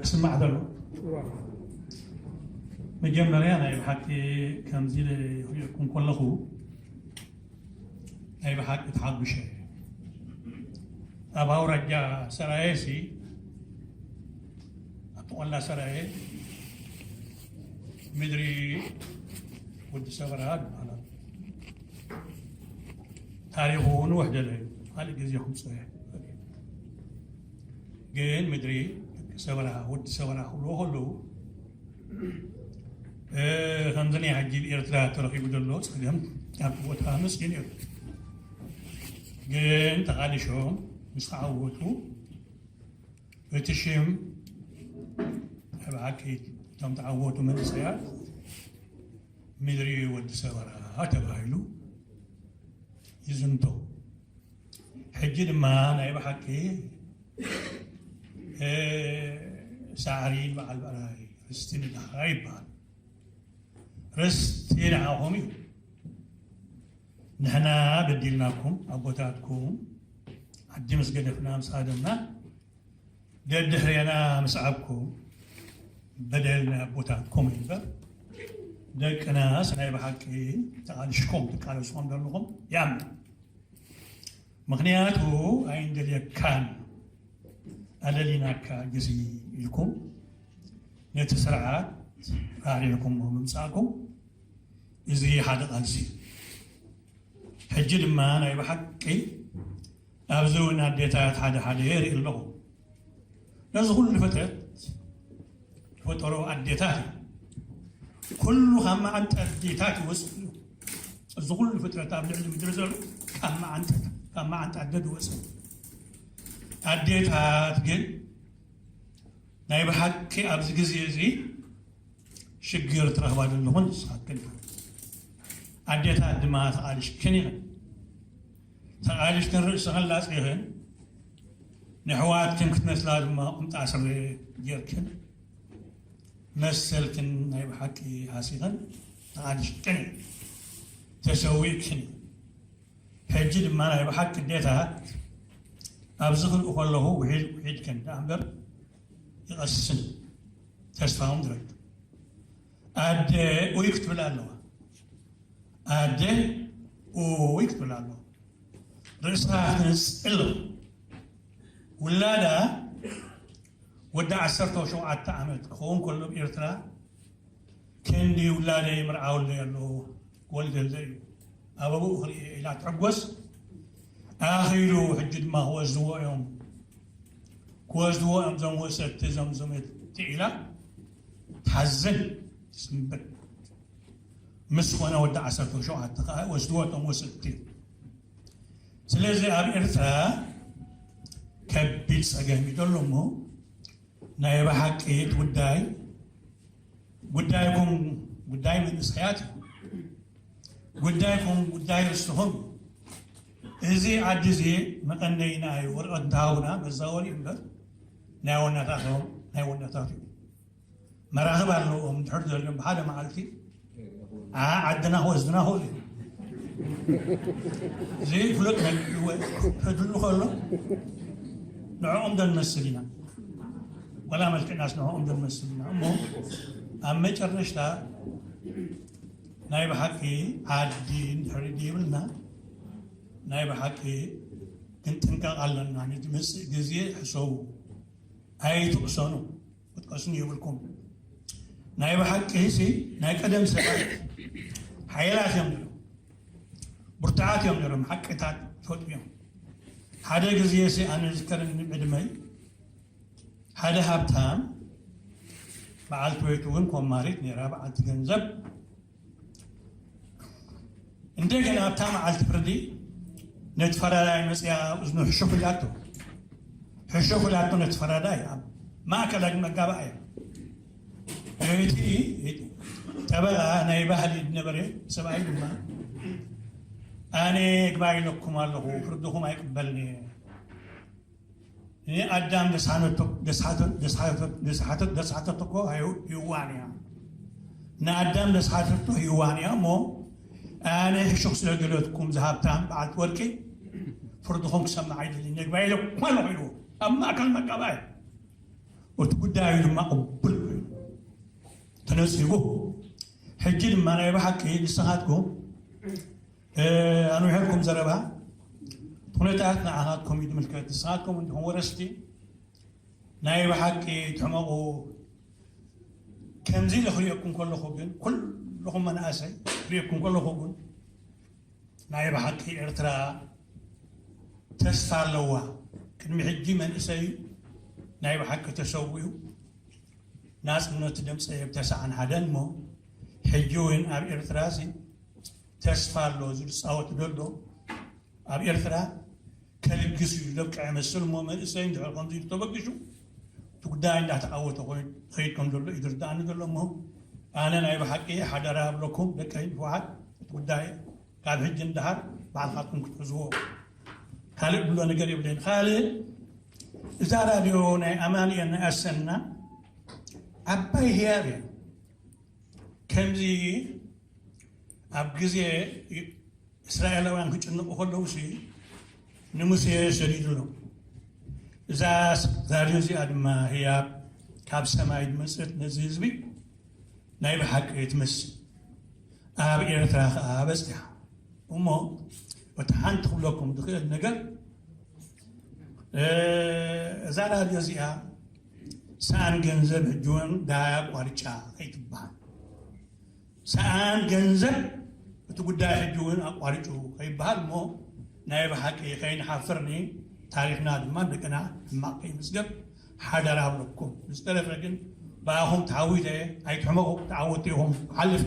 ክስማዕ ዘሎ መጀመርያ ናይ ብሓቂ ከምዚ ክሪኤኩም ከለኹ ናይ ብሓቂ ተሓጒሰ። ኣብ ኣውራጃ ሰራየ ሲ ኣብቲ ቆላ ሰራየ ምድሪ ወዲ ሰበራ ይበሃል። ታሪኹ ንውሕ ደለ እዩ። ካልእ ግዜ ክምፅኦ እየ። ግን ምድሪ ደቂ ሰበራ ወዲ ሰበራ ክብልዎ ከለዉ ከምዚ ናይ ሕጂ ኤርትራ ተረኺቡ ዘሎ ፀገም ኣብቲ ቦታ መስኪን እዩ። ግን ተቓሊሾም ምስ ተዓወቱ እቲ ሽም ኣብ ሓቂ እቶም ተዓወቱ መንእሰያት ምድሪ ወዲ ሰበራ ተባሂሉ ይዝንቶ። ሕጂ ድማ ናይ ብሓቂ ሳዕሪ በዓል ብዕራይ ርስቲ ንድኻ ይበሃል። ርስቲ ንዓኹም እዩ። ንሕና በዲልናኩም ኣቦታትኩም ዓዲ ምስ ገደፍና ምስ ሃደምና ደድሕሬና ምስ ዓብኩም በደል ናይ ኣቦታትኩም እዩ እምበር ደቅናስ ናይ ብሓቂ ተቓሊሽኩም ትቃለሱ ከም ዘለኹም ይኣምን። ምኽንያቱ ኣይንደልየካን ኣለሊናካ ግዚ ኢልኩም ነቲ ስርዓት ራዕሪዕኩሞ ምምፃእኩም እዚ ሓደ ቃልሲ እዩ። ሕጂ ድማ ናይ ብሓቂ ኣብዚ እውን ኣዴታት ሓደ ሓደ የርኢ ኣለኹ። ነዚ ኩሉ ፍጥረት ዝፈጠሮ ኣዴታት እዩ። ኩሉ ካብ መዓንጣ ኣዴታት ይወፅእ እዩ። እዚ ኩሉ ፍጥረት ኣብ ልዕሊ ምድሪ ዘሎ ካብ መዓንጣ ካብ መዓንጣ ኣደ ዝወፅእ እዩ። ኣዴታት ግን ናይ ብሓቂ ኣብዚ ግዜ እዚ ሽግር ትረኽባ ዘለኹን ንስኻትክን ኢኻ። ኣዴታት ድማ ተቓሊሽክን ኢኽን። ተቓሊሽክን ርእስኽን ላጺኽን ንሕዋትክን ክትመስላ ድማ ቁምጣ ስረ ጌርክን መሰልክን ናይ ብሓቂ ሃሲኽን ተቓሊሽክን ኢኽን። ተሰዊእክን ኢኽን። ሕጂ ድማ ናይ ብሓቂ ኣዴታት ኣብዚ ክርኢ ከለኹ ውሒድ ውሒድ ከን ደኣ እምበር ይቐስን ተስፋ እውን ዝረክብ። ኣደ ኡይ ክትብል ኣለዋ። ኣደ ኡይ ክትብል ኣለዋ። ርእሳ ክትነጽል ኣለዋ። ውላዳ ወዲ ዓሰርተ ሸውዓተ ዓመት ክኸውን ከሎ ኣብ ኤርትራ ክንዲ ውላደይ ምርዓውለይ ኣሎ ክወልደለይ እዩ ኣበብኡ ክርኢ ኢላ ትሕጎስ። ኣኺሉ ሕጂ ድማ ክወስድዎ እዮም ክወስድዎ እዮም እዞም ወሰድቲ እዞም ዘመድቲ ኢላ ትሓዝን ትስንብድ። ምስ ኮነ ወዲ ዓሰርተ ሸውዓተ ከዓ ወስድዎ እቶም ወሰድቲ። ስለዚ ኣብ ኤርትራ ከቢድ ፀገም እዩ ዘሎ እሞ ናይ ብሓቂ እቲ ጉዳይ ጉዳይኩም ጉዳይ መንእሰያት እዩ። ጉዳይኩም ጉዳይ ርስኹም እዩ። እዚ ዓዲ እዚ መቐነይና እዩ። ወረቐት እንተሃቡና መዛወሪ እዩ እምበር ናይ ወናታቶም ናይ ወናታት እዩ። መራኽብ ኣለዎም ድሕር ዘሎም ብሓደ መዓልቲ ዓ ዓድና ክወስድና ክእሉ እዩ። እዚ ፍሉጥ ነገር እዩ። ወይ ከድሉ ከሎ ንዕኦም ዶ ንመስል ኢና ወላ መልክዕናስ ንዕኦም ዶ ንመስል ኢና እሞ ኣብ መጨረሽታ ናይ ብሓቂ ዓዲ እንድሕር ደይብልና ናይ ብሓቂ ክንጥንቀቕ ኣለና። ንዝመፅእ ግዜ ሕሰቡ። ኣይትቕሰኑ ክትቀስኑ የብልኩም። ናይ ብሓቂ ሲ ናይ ቀደም ሰባት ሓየላት እዮም ነይሮም። ብርቱዓት እዮም ነይሮም። ሓቅታት ይፈጥሩ እዮም። ሓደ ግዜ ሲ ኣነ ዝከረኒ ዕድመይ ሓደ ሃብታም በዓልቲ ቤቱ እውን ኮማሪት ነይራ በዓልቲ ገንዘብ እንደገና ኣብታ መዓልቲ ፍርዲ ነቲ ፈራዳይ መፅያ እዝኑ ሕሹኽ ኢላቶ ሕሹኽ ኢላቶ ነቲ ፈራዳይ ኣብ ማእከል መጋባእ እያ እቲ ጠበቓ ናይ ባህሊ ዝነበረ ሰብኣይ ድማ፣ ኣነ ግባይ ኢለኩም ኣለኹ፣ ፍርድኹም ኣይቅበልን እየ። ንኣዳም ደስሓነቶ-፣ ደስሓተ-፣ ደስሓተ-፣ ደስሓተ-፣ ደስሓተቶ እኮ ኣዩ-፣ ይዋን እያ። ንኣዳም ደስሓተቶ ይዋን እያ እሞ፣ ኣነ ሕሹኽ ስለ ገለትኩም ዝሃብታም በዓልቲ ወርቂ፣ ፍርድኹም ክሰምዕ ኣይደልን፣ ነግባይ ኢለኩም ኣለኹ ኢልዎ። ኣብ ማእከል መጋባይ። እቲ ጉዳዩ ድማ ቅቡል ኮይኑ ተነጺጉ። ሕጂ ድማ ናይ ብሓቂ ንስኻትኩም፣ እ፣ ኣንዊሐልኩም ዘረባ፣ ኩነታት ንዓኻትኩም እዩ ዝምልከት። ንስኻትኩም እንዲኹም ወረስቲ፣ ናይ ብሓቂ ትሕመቑ። ከምዚ ኢለ ክሪኤኩም ከለኹ ግን፣ ኩልኹም መናእሰይ ክሪኤኩም ከለኹ ግን፣ ናይ ብሓቂ ኤርትራ ተስፋ ኣለዋ። ቅድሚ ሕጂ መንእሰይ ናይ ብሓቂ ተሰዊኡ ናጽነት ደምጸ ኣብ ተስዓን ሓደን እሞ፣ ሕጂ እውን ኣብ ኤርትራ ሲ ተስፋ ኣሎ። ዝጻወት ዘሎ ኣብ ኤርትራ ከልግስ እዩ ዘብቅዐ መስል እሞ፣ መንእሰይ እንድሕር ከምዚ ኢሉ ተበጊሱ፣ እቲ ጉዳይ እንዳተዓወተ ኮይኑ ይኸይድ ከም ዘሎ እዩ ዝርድኣኒ ዘሎ እሞ፣ ኣነ ናይ ብሓቂ ሓደራ እብለኩም ደቀይ ንፉዓት፣ እቲ ጉዳይ ካብ ሕጂ ንደሓር ባዕልኻትኩም ክትሕዝዎ። ካልእ ብሎ ነገር የብለይን። ካልእ እዛ ራድዮ ናይ ኣማኑኤል ናይ ኣሰና ዓባይ ህያብ እያ። ከምዚ ኣብ ግዜ እስራኤላውያን ክጭነቑ ከለዉ ሲ ንሙሴ ሰዲዱሎም። እዛ ዛሬ እዚኣ ድማ ህያብ ካብ ሰማይ ዝመጸት ነዚ ህዝቢ ናይ ብሓቂ ትመስል። ኣብ ኤርትራ ኸኣ በጺሓ። እሞ እቲ ሓንቲ ክብለኩም ዝኽእል ነገር፣ እ፣ እዛ ራድዮ እዚኣ ሰኣን ገንዘብ ሕጂ እውን ዳያ ቋርጫ ከይትበሃል። ሰኣን ገንዘብ እቲ ጉዳይ ሕጂ እውን ኣቋሪጹ ከይበሃል እሞ ናይ ብሓቂ ከይንሓፍርኒ ታሪኽና ድማ እንደገና ሕማቕ ከይምዝገብ ሓደራ እብለኩም። ዝተረፈ ግን ብኣኹም ተዓዊተ ኣይትሕመቑ፣ ተዓወትቲ ኢኹም። ሓልፍ።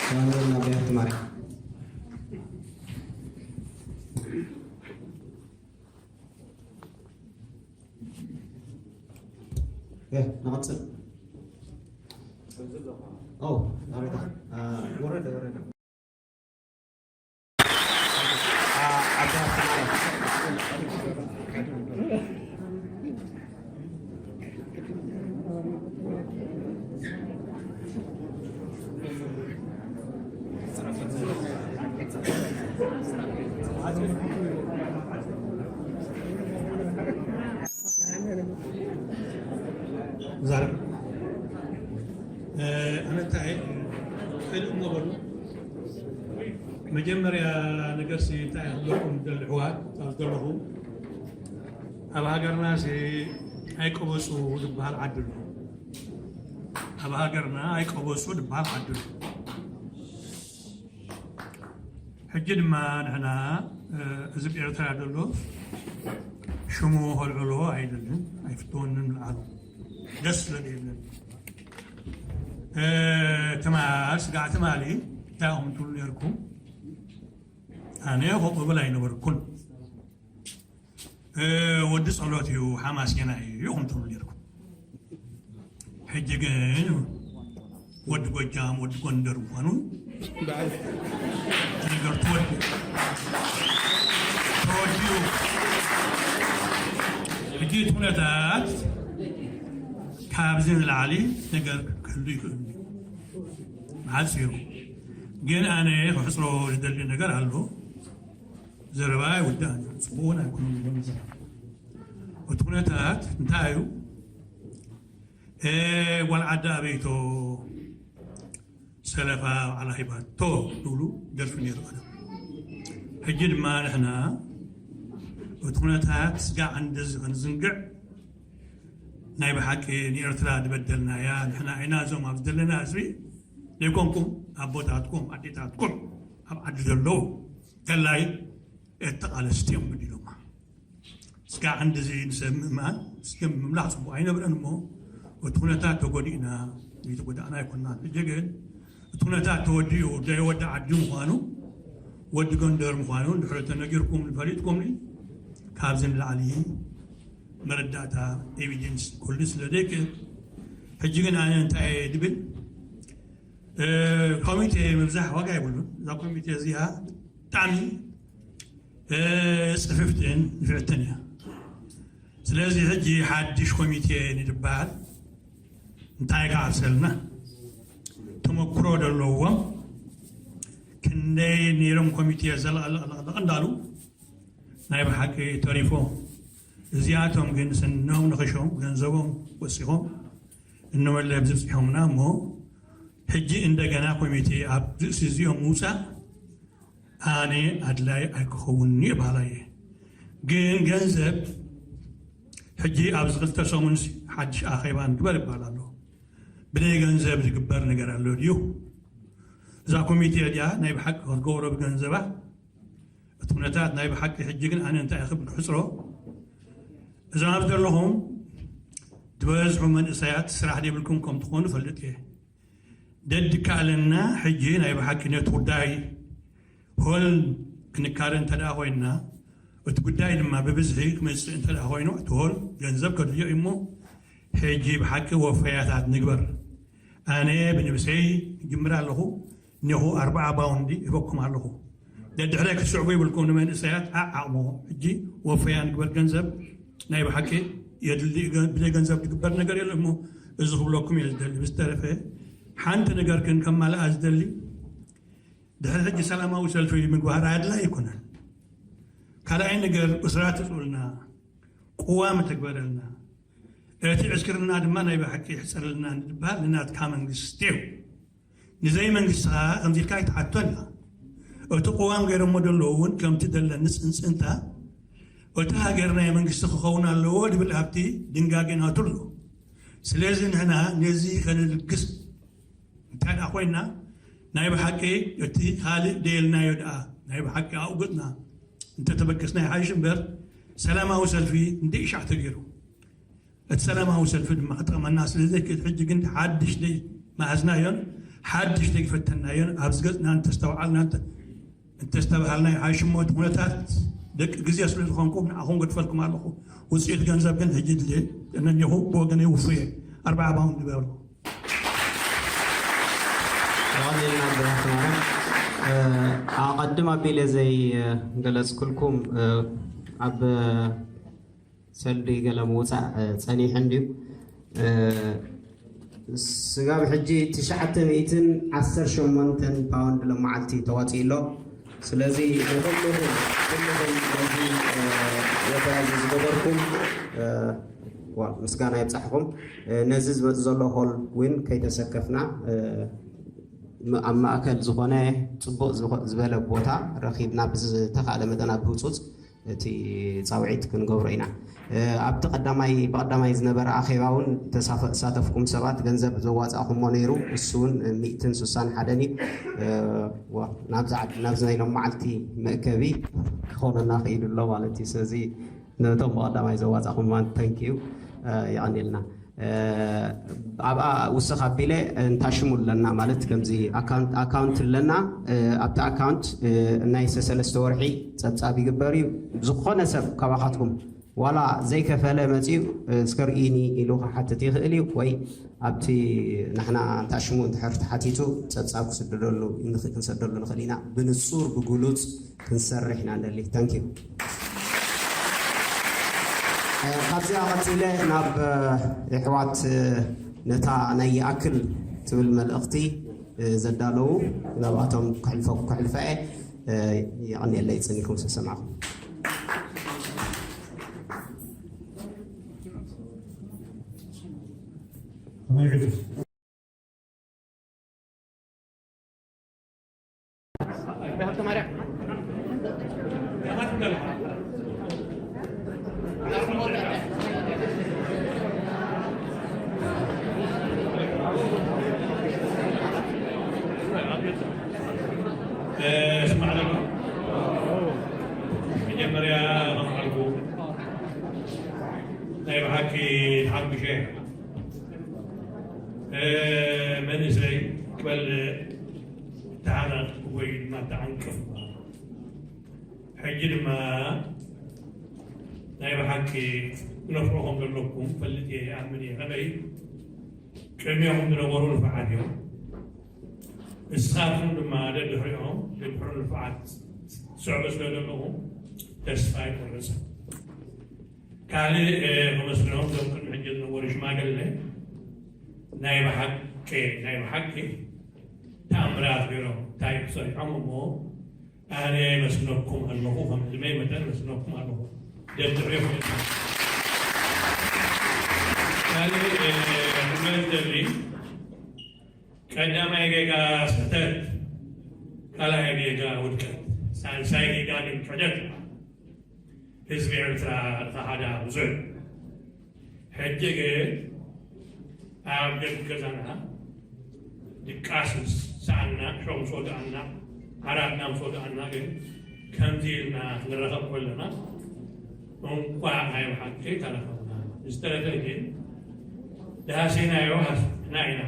ሰላም ናብ ቤት ትማሪ። እ፣ ንቐጽል። ኦ፣ ናበይ ደኣ? እ፣ ወረደ፣ ወረደ። ዛረብ። እ፣ ኣነ እንታይ፣ ከይድኡ እሞ በሉ። መጀመርያ ነገርሲ እንታይ ክብለኩም ዝደሊ ኣሕዋት፣ ኣብዚ ዘለኹም፣ ኣብ ሃገርናሲ ኣይቀበጹ ዝበሃል ዓዲ ኣሎ። ኣብ ሃገርና ኣይቀበጹ ዝበሃል ዓዲ ኣሎ። ሕጂ ድማ ንሕና፣ እ፣ ህዝቢ ኤርትራ ዘሎ ሽሙ ከልዕሎ ኣይደልን፣ ኣይፍትወንን ምልዓሉ ደስ ስለ ዘየለን። እ፣ ትማል፣ ስጋዕ ትማሊ እንታይ ኢኹም ትብሉ ነይርኩም? ኣነ ከምኡ እብል ኣይነበርኩን። እ፣ ወዲ ጸሎት እዩ፣ ሓማሴናይ እዩ ኢኹም ትብሉ ነይርኩም። ሕጂ ግን ወዲ ጎጃም፣ ወዲ ጎንደር ምዃኑ ነገር ተወዲኡ፣ ተወዲኡ። ሕጂ እቲ ኩነታት ካብዚ ንላዕሊ ነገር ክህሉ ይኽእል እዩ። ብሓጺሩ ግን ኣነ ክሕጽሮ ዝደሊ ነገር ኣሎ። ዘረባ ኣይውዳእን እዩ፣ ጽቡቕ እውን ኣይኮነን ዘሎ ዘረባ። እቲ ኩነታት እንታይ እዩ? እ፣ ጓል ዓዲ ኣበይቶ፣ ሰለፋ ባዕላ ሂባቶ ዝብሉ ደርፊ ነይሩ ቀደም። ሕጂ ድማ ንሕና እቲ ኩነታት ስጋዕ እንደዚ ክንዝንግዕ ናይ ብሓቂ ንኤርትራ ዝበደልናያ ንሕና ኢና። እዞም ኣብዚ ዘለና ህዝቢ ዘይኮንኩም፣ ኣቦታትኩም፣ ኣዴታትኩም ኣብ ዓዲ ዘለዉ ተላይ ተቓለስቲ እዮም በዲሎማ። ስጋዕ እንደዚ ንሰብ ምእማን፣ ስም ምምላኽ ጽቡቕ ኣይነብረን እሞ፣ እቲ ኩነታት ተጎዲእና፣ ዘይተጎዳእና ኣይኮንናን። ሕጂ ግን እቲ ኩነታት ተወዲኡ፣ ዘይወዲ ዓዲ ምዃኑ፣ ወዲ ጎንደር ምዃኑ እንድሕር ተነጊርኩም፣ ፈሊጥኩም፣ ካብዚ ንላዕሊ መረዳእታ፣ ኤቪደንስ ኩሉ ስለ ዘይክእል፣ ሕጂ ግን ኣነ እንታይ እየ ድብል፣ ኮሚቴ ምብዛሕ ዋጋ የብሉን። እዛ ኮሚቴ እዚኣ ብጣዕሚ ጽፍፍትን ንፍዕትን እያ። ስለዚ ሕጂ ሓድሽ ኮሚቴ ንድበሃል እንታይ ክዓብሰልና? ተመክሮ ዘለዎም ክንደይ ነይሮም ኮሚቴ ዘለቐለቐለቐ እንዳሉ ናይ ብሓቂ ተሪፎም። እዚኣቶም ግን ስኖም ነኺሾም ገንዘቦም ወሲኾም እነመለ ብዝብፅሖምና እሞ ሕጂ እንደገና ኮሚቴ ኣብ ርእሲ እዚኦም ምውፃእ ኣነ ኣድላይ ኣይክኸውን እየ በሃላይ እየ። ግን ገንዘብ ሕጂ ኣብዚ ክልተ ሰሙን ሓድሽ ኣኼባ ንግበር ይበሃል ኣሎ። ብናይ ገንዘብ ዝግበር ነገር ኣሎ ድዩ? እዛ ኮሚቴ እዚኣ ናይ ብሓቂ ክትገብሮ ብገንዘባ እቲ ኩነታት ናይ ብሓቂ ሕጂ ግን ኣነ እንታይ ክብል ክሕፅሮ እዞም ኣብ ዘለኹም ዝበዝሑ መንእሰያት ስራሕ ዘይብልኩም ከም ትኾኑ ፈልጥ እየ። ደድካ ኣለና ሕጂ ናይ ብሓቂ ነቲ ጉዳይ ሆል ክንካረ እንተ ደኣ ኮይንና እቲ ጉዳይ ድማ ብብዝሒ ክመፅእ እንተ ደኣ ኮይኑ እቲ ሆል ገንዘብ ከድልዮ እዩ እሞ ሕጂ ብሓቂ ወፈያታት ንግበር። ኣነ ብንብሰይ ይጅምር ኣለኹ። እኒኹ ኣርባዓ ባውንዲ ይበኩም ኣለኹ። ደድሕረ ክትስዕቡ ይብልኩም ንመንእሰያት ዓዓቕሞ ሕጂ ወፈያ ንግበር ገንዘብ ናይ ብሓቂ የድሊ። ብዘይ ገንዘብ ዝግበር ነገር የለ እሞ እዚ ክብለኩም እየ ዝደሊ። ብዝተረፈ ሓንቲ ነገር ግን ከማልኣ ዝደሊ ድሕሪ ሕጂ ሰላማዊ ሰልፊ ምግባር ኣድላይ ኣይኮነን። ካልኣይ ነገር እስራ ትፅኡልና፣ ቅዋም ተግበረልና፣ እቲ ዕስክርና ድማ ናይ ብሓቂ ይሕፀረልና እንድበሃል ንናትካ መንግስቲ እዩ። ንዘይ መንግስቲ ከዓ ከምዚ ኢልካ ኣይትሓቶን ኢኻ። እቲ ቅዋም ገይሮሞ ዘለዉ እውን ከምቲ ዘለኒ ፅንፅንታ እቲ ሃገር ናይ መንግስቲ ክኸውን ኣለዎ ድብል ኣብቲ ድንጋጌ ናቱ ኣሎ። ስለዚ ንሕና ነዚ ከነልግስ እንታይ ደኣ ኮይና ናይ ብሓቂ እቲ ካልእ ደየልናዮ ደኣ ናይ ብሓቂ ኣውግጥና እንተተበገስና ይሓይሽ እምበር ሰላማዊ ሰልፊ እንደ ኢሻዕ ተገይሩ እቲ ሰላማዊ ሰልፊ ድማ ክጠቕመና ስለ ዘይክእል ሕጂ ግን ሓድሽ ደይ መሃዝናዮን ሓድሽ ደይ ፈተናዮን ኣብዚ ገፅና እንተስተውዓልና እንተ- እንተስተብሃልና ይሓይሽ እሞ እቲ ኩነታት ደቂ ግዜ ስለ ዝኾንኩም ንዓኹም ገድፈልኩም ኣለኹ። ውፅኢት ገንዘብ ግን ሕጂ ድልየ ነኒኹ ብወገነይ ውፉየ ኣርባዓ ባውንድ ይበሉ። የቐኒልና ብራህቲ ማርያም። ኣቐድም ኣቢለ ዘይገለፅኩልኩም ኣብ ሰልዲ ገለ ምውፃእ ፀኒሑ እንድዩ። ስጋብ ሕጂ ትሽዓተ ሚእትን ዓሰርተ ሸሞንተን ፓውንድ ለመዓልቲ ተዋፂኡ ኣሎ። ስለዚ ንኩልኹም ኩልኹም ነዚ ወፈያ እዚ ዝገበርኩም ምስጋና ይብፃሕኹም። ነዚ ዝመፅ ዘሎ ሆል እውን ከይተሰከፍና ኣብ ማእከል ዝኾነ ፅቡቕ ዝበለ ቦታ ረኺብና ብዝተኻእለ መጠን ኣብ ህፁፅ እቲ ፃውዒት ክንገብሮ ኢና። ኣብቲ ቀዳማይ ብቐዳማይ ዝነበረ ኣኼባ እውን ተሳተፍኩም ሰባት ገንዘብ ዘዋፃእኩሞ ነይሩ። እሱ እውን ሚእትን ስሳን ሓደን እዩ። ናብዚ ዓዲ ናብዚ ናይ ሎም መዓልቲ መእከቢ ክኾነና ክኢሉ ኣሎ ማለት እዩ። ስለዚ ነቶም ብቐዳማይ ዘዋፃእኩም ማን ተንኪዩ የቐኒልና። ኣብኣ ውስኽ ኣቢለ እንታሽሙ ኣለና ማለት ከምዚ ኣካውንት ኣለና። ኣብቲ ኣካውንት ናይ ሰለስተ ወርሒ ፀብፃብ ይግበር እዩ። ዝኾነ ሰብ ካባኻትኩም ዋላ ዘይከፈለ መፂኡ እስከ ርእይኒ ኢሉ ክሓትት ይኽእል እዩ። ወይ ኣብቲ ንሕና እንታሽሙ እንድሕር ተሓቲቱ ፀብፃብ ክስደደሉ ክንሰደሉ ንኽእል ኢና። ብንፁር ብግሉፅ ክንሰርሕ ኢና ንደሊ። Thank you። ካብዚኣ ቀፂለ ናብ የሕዋት ነታ ናይ ይኣክል ትብል መልእኽቲ ዘዳለዉ ናብኣቶም ክሕልፈ ክሕልፈ እየ። የቐኒየለይ ፅኒኩም ስለሰማዕኩም። መጀመርያ መቕዓልኩ ናይ ብሓቂ ተሓጉሸ። መንእሰይ ክበልዕ ተሓነቕ ወይ ድማ ተዓንቅፍ። ሕጂ ድማ ናይ ብሓቂ ክነፍርኾም ዘለኩም ፈልጥ እየ፣ ይኣምን እየ። ከመይ ቅድሚኦም ዝነበሩ ንፉዓት እዮም። ንስኻትኩም ድማ ደድሕሪኦም፣ ደድሕሩ ንፉዓት ትስዕቡ ስለ ዘለኹም ተስፋ ኣይቆርጽን። ካልእ፣ እ፣ ከመስግኖም እዞም ቅድሚ ሕጂ ዝነበሩ ሽማግለ ናይ ብሓቂ፣ ናይ ብሓቂ ተኣምራት ገይሮም እንታይ ሰሪሖም እሞ ኣነ መስነኩም ኣለኹ፣ ከም ዕድመይ መጠን መስነኩም ኣለኹ። ደድሕሪ ይኹን። ካልእ፣ እ፣ ክብሎ ዝደሊ ቀዳማይ ጌጋ ስሕተት፣ ካልኣይ ጌጋ ውድቀት፣ ሳልሳይ ጌጋ ግን ክሕደት። ህዝቢ ኤርትራ ዝኸሓዳ ብዙሕ። ሕጂ ግን ኣብ ደገ ገዛና ድቃስ ምስ ሰኣና፣ ሸው ምስ ወድኣና፣ ዓራትና ምስ ወድኣና ግን ከምዚ ኢልና ክንራኸብ ከለና እንቋዕ ናይ ብሓቂ ተራኸብና። ዝተረፈ ግን ዝሃሰይናዮ ሃስና ኢና፣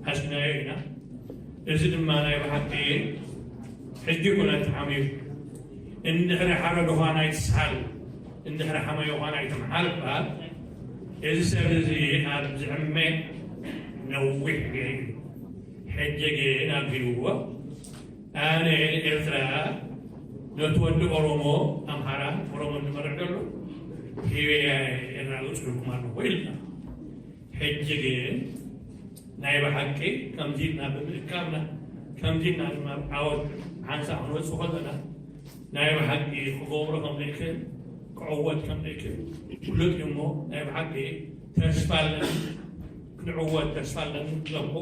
ሃሲናዮ ኢና። እዚ ድማ ናይ ብሓቂ ሕጂ ኩነት ዓሚዩ። እንድሕሪ ሓደ ድዃን ኣይትስሓል፣ እንድሕሪ ሓማይ ድዃን ኣይትምሓል እባ። እዚ ሰብ እዚ ኣብ ዝዕመ ነዊሕ ገይሩ እዩ። ሕጂ ግን ኣቢልዎ። ኣነ ኤርትራ ነቲ ወዲ ኦሮሞ፣ ኣምሓራ፣ ኦሮሞ ዝመርሕ ዘሎ ሂበያ ኤርትራ ውፅልኩም ኣለኹ ኢልና። ሕጂ ግን ናይ ብሓቂ ከምዚ ኢልና ብምእካብና፣ ከምዚ ኢልና ድማ ዓወት ሓንሳእ ክንወጽእ ከለና፣ ናይ ብሓቂ ክገብሮ ከም ዘይክእል፣ ክዕወት ከም ዘይክእል ፍሉጥ እዩ እሞ፣ ናይ ብሓቂ ተስፋ ኣለኒ። ክንዕወት ተስፋ ኣለኒ። ዘለኹ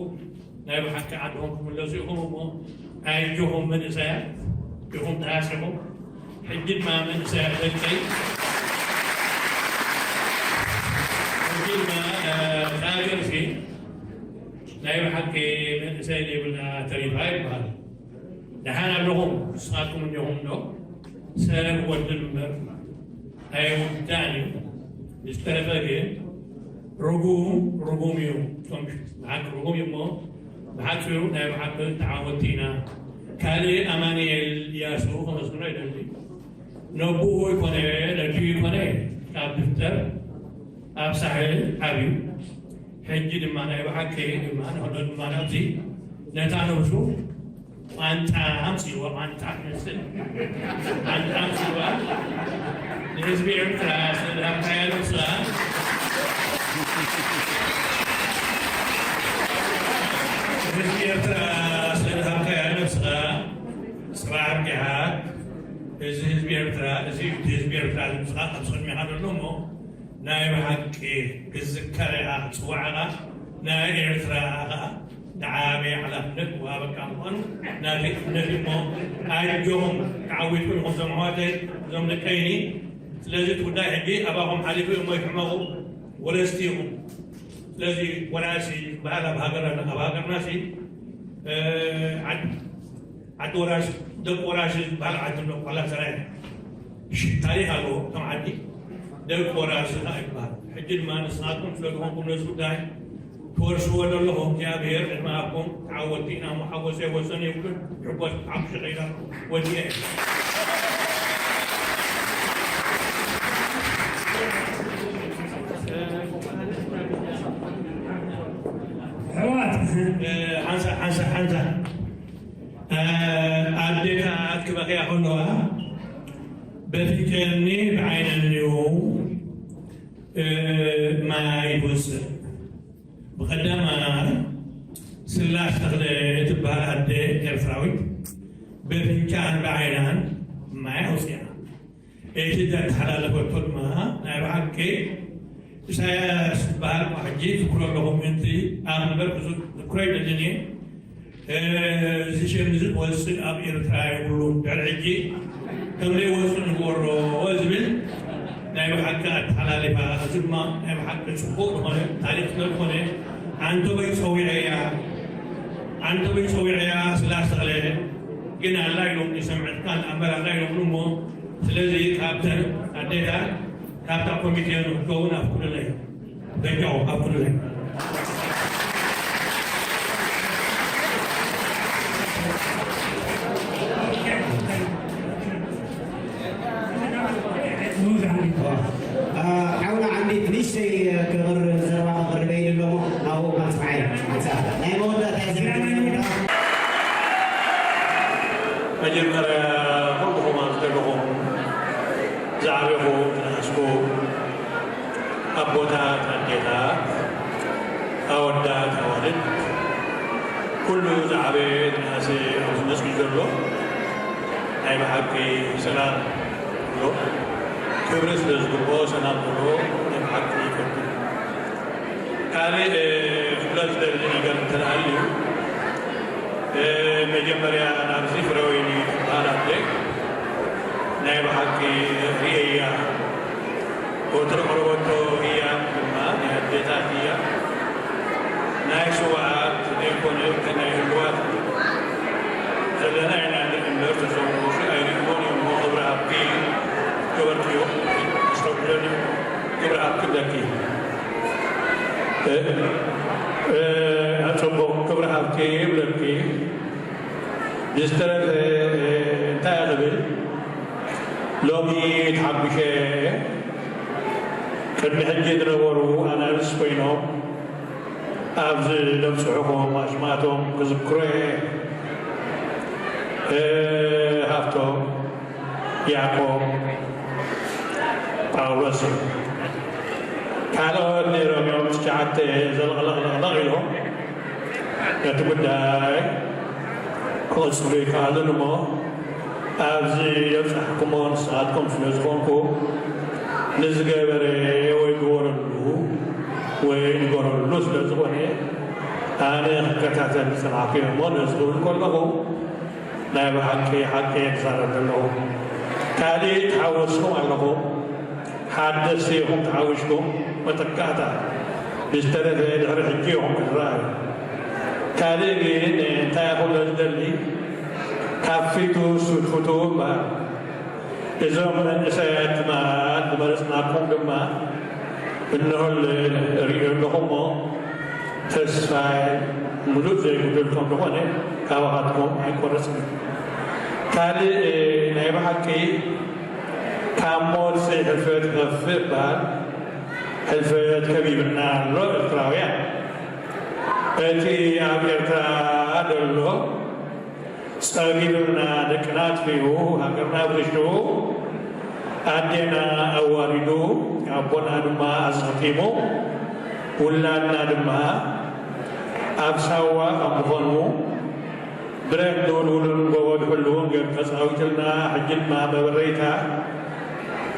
ናይ ብሓቂ ዓድኹም ክምለሱ ኢኹም እሞ፣ ኣየጆኹም መንእሰያት ኢኹም ተሃሲኹም። ሕጂ ድማ መንእሰያት ደቀይ፣ ሕጂ ድማ፣ እ፣ እታ ሃገርሲ ናይ ብሓቂ መንእሰይ ዘይብላ ተሪፋ ይበሃል። ደሓን ኣለኹም፣ ንስኻትኩም እንዲኹም ዶ? ሰብ ወድል እምበር ኣይውዳእን እዩ። ዝተረፈ ግን ርጉም፣ ርጉም እዩ። እቶም ብሓቂ ርጉም እዩ እሞ፣ ብሓጺሩ ናይ ብሓቂ ተዓወትቲ ኢና። ካልእ ኣማኑኤል እያሱ ከመስግኖ ይደሊ። ነቦኡ ይኮነ፣ ነዲኡ ይኮነ፣ ካብ ድፍተር ኣብ ሳሕል ዓብዩ። ሕጂ ድማ ናይ ብሓቂ ድማ ንክሎ ድማ ናብዚ ነታ ነብሱ ቋንጣ ኣምፅእዋ፣ ቋንጣ ትመስል ቋንጣ ኣምፅእዋ። ንህዝቢ ኤርትራ ስለ ዝሃብካያ ነብስኻ፣ ንህዝቢ ኤርትራ ስለ ዝሃብካያ ነብስኻ፣ ጽባሕ ኣብቂዓ፣ እዚ ህዝቢ ኤርትራ፣ እዚ እዩ እቲ ህዝቢ ኤርትራ፣ ድምፅኻ ኣብዚ ቅድሚኻ ዘሎ እሞ፣ ናይ ብሓቂ ክዝከር ኢኻ፣ ክጽዋዕ ኢኻ፣ ናይ ኤርትራ ኢኻ፣ ዝዓበየ ሓላፍነት ወሃበካ ምዃኑ ናተይ እምነት እዩ እሞ፣ ኣጆኹም፣ ተዓዊትኩም ኢኹም እዞም ኣሕዋተይ፣ እዞም ደቀይኒ። ስለዚ እቲ ጉዳይ ሕጂ ኣባኹም ሓሊፉ እዩ እሞ፣ ይሕመቑ፣ ወረስቲ ኢኹም። ስለዚ ወራሲ ዝበሃል ኣብ ሃገርና፣ ኣብ ሃገርና ሲ፣ እ፣ ዓድ-፣ ዓዲ ወራሲ፣ ደቂ ወራሲ ዝበሃል ዓዲ ኣሎ፣ ቆላ ሰራየ። እሺ፣ ታሪኽ ኣለዎ እቶም ዓዲ፣ ደቂ ወራሲ ኸዓ ይበሃል። ሕጂ ድማ ንስኻትኩም ስለ ዝኾንኩም ነዚ ጉዳይ ትወርስዎ ዘለኹም እግዚኣብሔር ዕድመ ሃብኩም፣ ተዓወትቲ ኢና እሞ ሓጎሰይ ወሰን የብሉን። ሕጎስ ዓብሽ ኸይዳ ወዲኤ። ኣሕዋት፣ እ፣ ሓንሳ፣ ሓንሳ፣ ሓንሳ፣ እ፣ ኣዴታት ክበኽያ ከለዋ በፍንጨኒ ብዓይነን እዩ፣ እ፣ ማይ ይወፅእ። ብቐዳማይ ስላሽ ተኽለ ትበሃል ኣደ ኤርትራዊት በፍንጫን ብዓይናን ማይ ኣውፅኣ። እቲ ዘተሓላለፈቶ ድማ ናይ ብሓቂ ኢሳያስ ዝበሃል እኳ ሕጂ ዝክሮ ኣለኹ፣ ምእንቲ ኣብ እምበር ብዙ ዝክሮ ኣይደልን እየ። እ፣ እዚ ሽም እዚ ክወፅእ ኣብ ኤርትራ የብሉን። ድሕሪ ሕጂ ከም ዘይወፅእ ንግበሮ ዝብል ናይ ብሓቂ ኣተሓላሊፋ፣ እዚ ድማ ናይ ብሓቂ ፅቡቕ ዝኾነ ታሪክ ስለ ዝኾነ፣ ኣንተበይ ፀዊዐያ፣ ኣንተበይ ፀዊዐያ ስላስ ተኽለ ግን ኣላ ኢሎም ይሰምዐትካ፣ ንኣምበር ኣላ ኢሎም እሞ፣ ስለዚ ካብተን ኣዴታት ካብታ ኮሚቴ ንክትከውን ኣፍቅዱለይ። በጃኹም ኣፍቅዱለይ። ዝዓበኹ ዝነኣስኩ ኣቦታት ኣዴታት ኣወዳት ኣዋልድ ኩሉ ዝዓበየ ዝነኣሰ ኣብዚ መፅኡ ዘሎ ናይ ብሓቂ ሰላም ክብሎ ክብሪ ስለ ዝግብኦ ሰላም ክብሎ ናይ ብሓቂ ይፈቱ። ካልእ ክብሎ ዝደሊ ነገር እንተልኣልዩ መጀመርያ ናብዚ ፍረወይኒ ትበሃል ኣደ ናይ ብሓቂ ርእየያ ወትሪ ቅርበቶ እያ ድማ ናይ ኣዴታት እያ ናይ ስዋኣት ዘይኮነ ናይ ህልዋት ዘለና ኢና ንርኢ እምበር ተሰውሲ ኣይርእዎን እዮም ክብሪ ሃብኪ ክበርክዮ ኣስተውዕለኒ ክብሪ ሃብኪ ብለኪ ጽቡቕ ክብሪ ሃብቲ ይብለኪ ብዝተረፈ እንታይ ክብል ሎሚ ተሓጒሸ ቅድሚ ሕጂ ዝነበሩ ኣናብስ ኮይኖም ኣብዚ ለብፅሑኹም ኣሽማቶም ክዝክሮ ሃፍቶም ያዕቆብ ጳውሎስ እዩ። ካልኦት ነይሮም እዮም ትሽዓተ ዘልቕለቕለቕለቕ ኢሎም ነቲ ጉዳይ ክቕፅሉ ይከኣሉን እሞ ኣብዚ የብፃሕኩሞ ንስኻትኩም ስለ ዝኾንኩ ንዝገበረ ወይ ግበረሉ ወይ ንገረሉ ስለ ዝኾነ ኣነ ክከታተል ዝፀናሕኩ እሞ ነዚ ክብል ከለኹ ናይ ብሓቂ ሓቂ እየ ዝዛረብ ዘለኹ። ካልእ ተሓወስኩም ኣለኹም። ሓደስቲ ኢኹም ተሓዊስኩም መተካእታ ብዝተረፈ ድሕሪ ሕጂ ኢኹም ክትረኣዩ። ካልእ ግን እንታይ ክብሎ ዝደሊ ካብ ፊቱ ሱትፍቱ እምበኣር እዞም መንእሰያት ትማል ዝመረፅናኩም ድማ እንሆ ርእዮ ኣለኹ እሞ ተስፋይ ምሉእ ዘይጉድል ከም ዝኾነ ካባኻትኩም ኣይቆረፅን። ካልእ ናይ ብሓቂ ካብ ሞት ሕልፈት ይኸፍእ ይበሃል። ሕልፈት ከቢብና ኣሎ ኤርትራውያን። እቲ ኣብ ኤርትራ ዘሎ ጸቢብና ደቅና ኣጥፊኡ ሃገርና ብልሽው ኣዴና ኣዋሪዱ ኣቦና ድማ ኣዘኽቲሙ ውላድና ድማ ኣብ ሳዋ ከም ዝኾኑ ብረት ዝውልውሉን ጎቦ ዝሕልውን ገይሩ ተጻዊትልና ሕጂ ድማ መበረይታ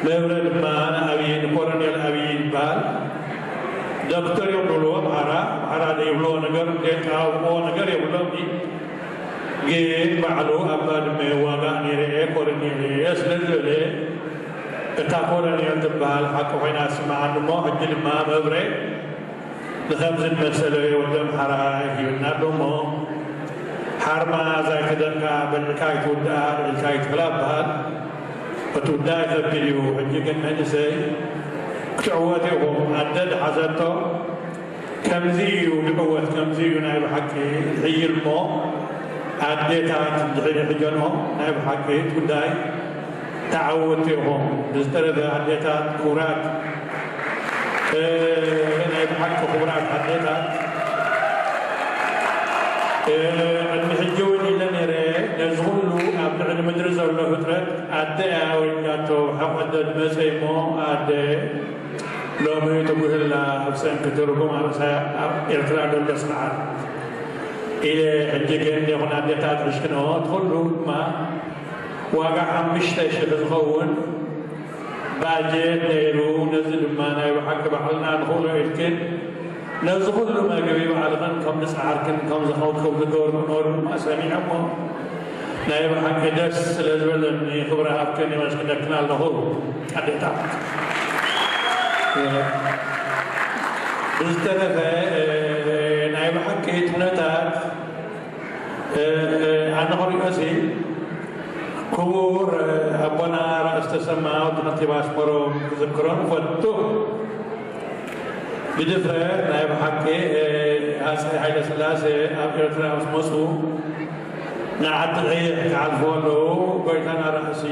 መብረ ድማ ንኣብይ ንኮረኔል ኣብይ ይበሃል ዶክተር እዮም ዝብልዎ ኣምሓራ ኣምሓራ ዘይብልዎ ነገር ዘይጣብቅዎ ነገር የብሎም ግን ባዕሉ ኣብ ባድመ ዋጋ ነይረ እየ ኮረኔል እየ ስለ ዝበለ እታ ኮረኔል ትበሃል ሓቂ ኮይና ትስምዓኒ እሞ ሕጂ ድማ መብረ ንኸምዚ ዝመሰለ ወዲ ኣምሓራ ሂብና ኣሎ እሞ ሓርማዝ ኣይትደንካ በልዕካ ኣይትውድኣ ኢልካ ኣይትብላ በሃል ክትውድኣ ይኸቢድ እዩ ሕጂ ግን መንእሰይ ክትዕወት ኢኹም ኣደ ዝሓዘቶ ከምዚ እዩ ንዕወት ከምዚ እዩ ናይ ብሓቂ ዝሕይል እሞ ኣዴታት እንድሕሪ ሕጀንኦም ናይ ብሓቂ እቲ ጉዳይ ተዓወትቲ ኢኹም ብዝተረፈ ኣዴታት ክቡራት ናይ ብሓቂ ክቡራት ኣዴታት ቅድሚ ሕጂ እውን ኢለ ነይረ ነዚ ኩሉ ኣብ ልዕሊ ምድሪ ዘሎ ፍጥረት ኣደ እያ ወሊዳቶ ሕቆ ኣደ ዝመፀ እሞ ኣደ ሎሚ ትጉህላ ኣብ ሰንኪ ትርጉም ኣርእሳ ኣብ ኤርትራ ዘሎ ስርዓት ኢለ ሕጂ ግን ይኹን ኣዴታት ሕሽክንኦ ትኹሉ ድማ ዋጋ ሓሙሽተ ሽሕ ዝኸውን ባጀት ነይሩ ነዚ ድማ ናይ ብሓቂ ባዕልና ንኽእሎ ኢልክን ነዚ ኩሉ መግቢ ባዕልኽን ከም ዝፀዓርክን ከም ዝኸውከው ዝገበርክኖ ድማ ሰሚዐሞ ናይ ብሓቂ ደስ ስለ ዝበለኒ ክብሪ ሃብክን የመስግነክን ኣለኹ ኣዴታት ብዝተረፈ ናይ ብሓቂ ኩነታት ኣነ ክሪኦሲ ክቡር ኣቦና ራእሲ ተሰማ ወዲ ከንቲባ ኣስመሮም ክዝክሮም ፈቱ ብድፍረት ናይ ብሓቂ ኣፀይ ሃይለ ስላሴ ኣብ ኤርትራ ምስ መፁ ንዓዲ ቀይሕ ክሓልፉ ኣለዉ ጎይታና ራእሲ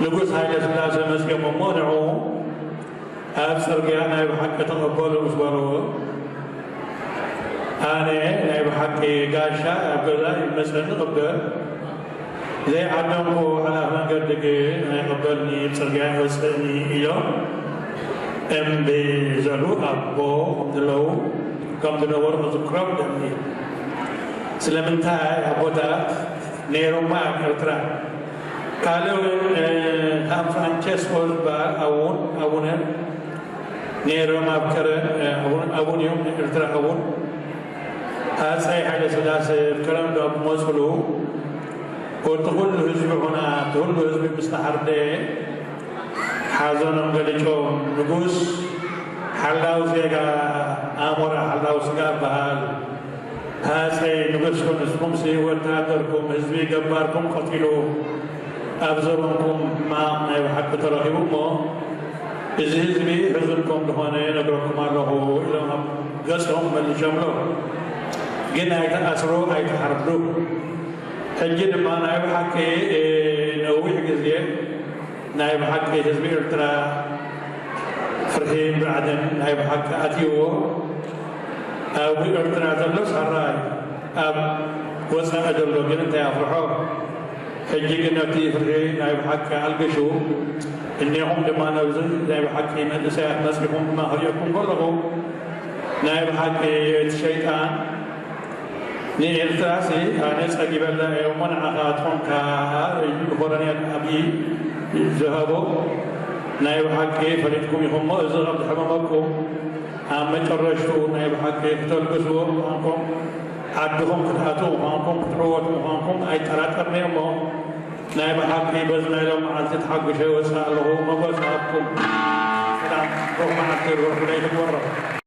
ንጉስ ሃይለ ስላሴ መፅኦም እሞ ንዑ ኣብ ፅርግያ ናይ ብሓቂ ተቐበሉ ምስ በልዎ ኣነ ናይ ብሓቂ ጋሻ ኣብ ገዛ ይመፀኒ ቅበል ዘይዓደምኩ ሓላፊ መንገዲ ግን ኣይቕበልኒ፣ ብፅርግያ ይወፅእኒ ኢሎም እምቢ ዘሉ ኣቦ ከም ዘለዉ፣ ከም ዝነበሩ ክዝክሮም ደሊ። ስለምንታይ ኣቦታት ነይሮማ ኣብ ኤርትራ። ካልእ እውን፣ እ፣ ሳን ፍራንቸስኮ ዝበሃል ኣቡን፣ ኣቡነ ነይሮም ኣብ ከረን፣ እ፣ ኣቡን፣ ኣቡን እዮም፣ ናይ ኤርትራ ኣቡን። ሃፀይ ሃይለ ስላሴ ከረን ካብ መፅሉ፣ ወዲ ኩሉ ህዝቢ ኾና፣ እቲ ኩሉ ህዝቢ ምስ ተሓርደ፣ ሓዘኖም ገሊጾም፣ ንጉስ ሓላው ዜጋ፣ ኣሞራ ሓላው ስጋ በሃል። ሃፀይ ንጉስኩም፣ ንስኹምሲ ወታደርኩም፣ ህዝቢ ገባርኩም ቀቲሉ፣ ኣብ ዘበንኩም ሕማቕ ናይ ብሓቂ ተረኺቡ እሞ፣ እዚ ህዝቢ ሕዙን ከም ዝኾነ ነግረኩም ኣለኹ ኢሎም ኣብ ገጾም መሊሶምሎም። ግን ኣይተኣስሩ፣ ኣይተሓርዱ። ሕጂ ድማ ናይ ብሓቂ፣ እ፣ ነዊሕ ግዜ ናይ ብሓቂ ህዝቢ ኤርትራ ፍርሒ ብራዕድን ናይ ብሓቂ ኣትይዎ። ኣብ ኤርትራ ዘሎ ሳራ እዩ። ኣብ ወፃኢ ዘሎ ግን እንታይ ኣፍርሖ? ሕጂ ግን ነቲ ፍርሒ ናይ ብሓቂ ኣልግሹ። እኒኹም ድማ ነብዚ ናይ ብሓቂ መንእሰያት መፂኹም ድማ ክሪኦኩም ከለኹ ናይ ብሓቂ እቲ ሸይጣን ንኤርትራሲ ኣነ ጸጊበላ እየ እሞ ንዓኻ ትኾንካ ኢሉ ንኮሎኔል ኣብዪ ዝሃቦ ናይ ብሓቂ ፈሊጥኩም ኢኹም እሞ እዚ ከም ዝሕመመኩም ኣብ መጨረሽቱ ናይ ብሓቂ ክተልግስዎ ምዃንኩም ዓድኹም ክትኣትዉ ምዃንኩም ክትዕወቱ ምዃንኩም ኣይጠራጠርኒ እሞ ናይ ብሓቂ በዚ ናይ ሎም መዓልቲ ተሓጒሰ ይወፅእ ኣለኹ። መጎስ ሃብኩም። ሰላም፣ ብሩኽ መዓልቲ፣ ብሩኽ ለይቲ፣ ብሩኽ